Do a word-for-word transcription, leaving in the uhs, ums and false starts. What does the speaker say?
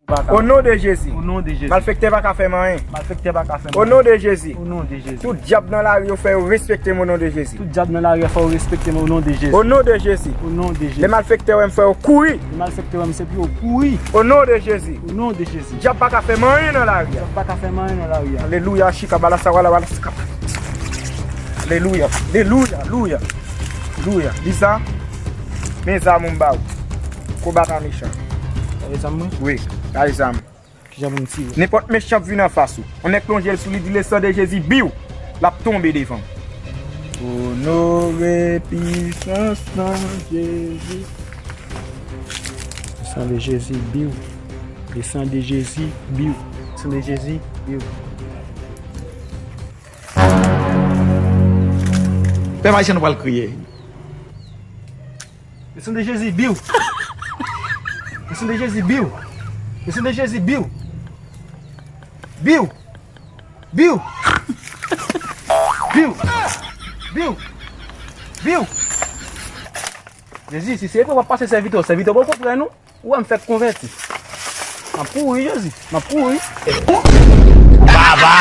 O non de Jezi. O non de Jezi. Malfektè pa ka fè m anyen. Malfektè pa ka fè m anyen. O non de Jezi. O non de Jezi. Tout dyab nan lari yo fè yo respekte m o non de Jezi. Tout dyab nan lari yo fè yo respekte m o non de Jezi. O non de Jezi. O non de Jezi. Lè malfektè wè m fè yo kouri. Lè malfektè wè m se pou yo kouri. O non de Jezi. O non de Jezi. Dyab pa ka fè m anyen nan lari a. Dyab pa ka fè m anyen nan lari a. Alelouya, chika bala sa wala bala sa. Alelouya, alelouya, alelouya. Alelouya. Di sa, men zam ou m ba ou. Konba pa mechan. Gade zam mwen? Wi, gade zam. Kijan pou m tire? Nenpòt mechan ap vin anfas ou. On nèg lonje l sou li, di le san de Jezi, biw! L ap tonbe devan m. Onore pisans nan Jezi. Le san de Jezi, biw! Le san de Jezi, biw! Le san de Jezi, biw! Pèp ayisyen, nou pral kriye. Le san de Jezi, biw! Le san de Jezi, biw! Le san de Jezi, biw! Biw! Biw! Biw! Biw! Biw! Jezi, si se vre w ap pase sèvitè w, sèvitè w poko prè non. Ou wè m fèk konvèti. M ap kouri, Jezi. M ap kouri. Baba!